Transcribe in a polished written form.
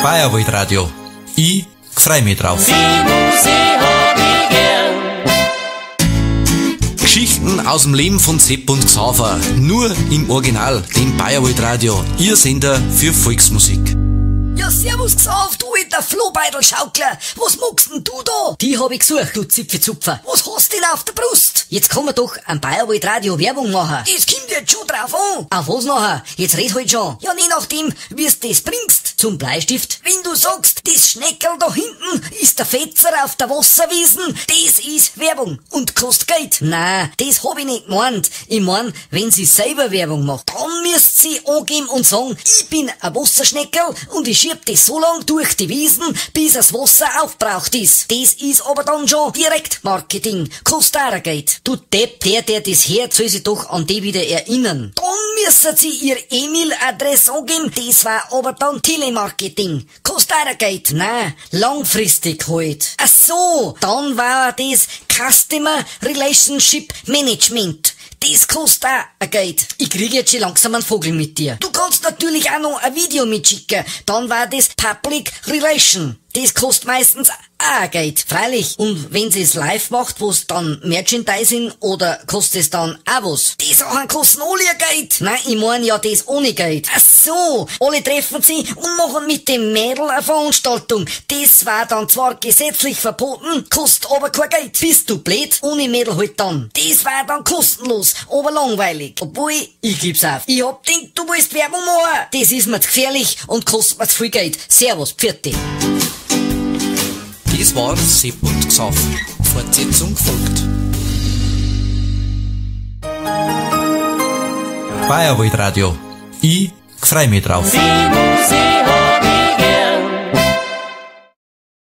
Bayerwaldradio. Ich freu mich drauf. Geschichten aus dem Leben von Sepp und Xaver. Nur im Original, dem Bayerwaldradio. Ihr Sender für Volksmusik. Ja, servus Xav, du alter Flohbeidelschaukler. Was magst denn du da? Die hab ich gesucht, du Zipfelzupfer. Was hast denn auf der Brust? Jetzt kann man doch am Bayerwald Radio Werbung machen. Das kommt jetzt schon drauf an. Auf was nachher? Jetzt red halt schon. Ja, je nachdem, wie's das bringst. Zum Bleistift? Wenn du sagst, das Schneckerl da hinten ist der Fetzer auf der Wasserwiesen, das ist Werbung und kostet Geld. Na, das hab ich nicht gemeint. Ich mein, wenn sie selber Werbung macht, dann müsst sie angeben und sagen, ich bin ein Wasserschneckerl und ich schieb das so lang durch die Wiesen, bis das Wasser aufbraucht ist. Das ist aber dann schon Direktmarketing. Kostet auch Geld. Du Depp, der das hört, soll sich doch an die wieder erinnern. Dann müssen sie ihr E-Mail-Adresse angeben, das war aber dann Telemarketing. Kostet auch Geld. Na, langfristig halt. Ach so, dann war das Customer Relationship Management. Das kostet auch ein Geld. Ich krieg jetzt schon langsam einen Vogel mit dir. Du kannst natürlich auch noch ein Video mitschicken. Dann war das Public Relation. Das kostet meistens auch Geld. Freilich. Und wenn sie es live macht, wo's dann Merchandising oder kostet es dann auch was? Die Sachen kosten alle Geld. Nein, ich mein ja das ohne Geld. Ach so, alle treffen sie und machen mit dem Mädel eine Veranstaltung. Das war dann zwar gesetzlich verboten, kostet aber kein Geld. Bist du blöd? Ohne Mädel halt dann. Das war dann kostenlos, aber langweilig. Obwohl, ich geb's auf. Ich hab gedacht, du willst Werbung machen. Das ist mir zu gefährlich und kostet mir zu viel Geld. Servus, pfiat. Das war Sepp und Xav. Fortsetzung folgt. Bayerwaldradio. Ich freu mich drauf. Die Musik.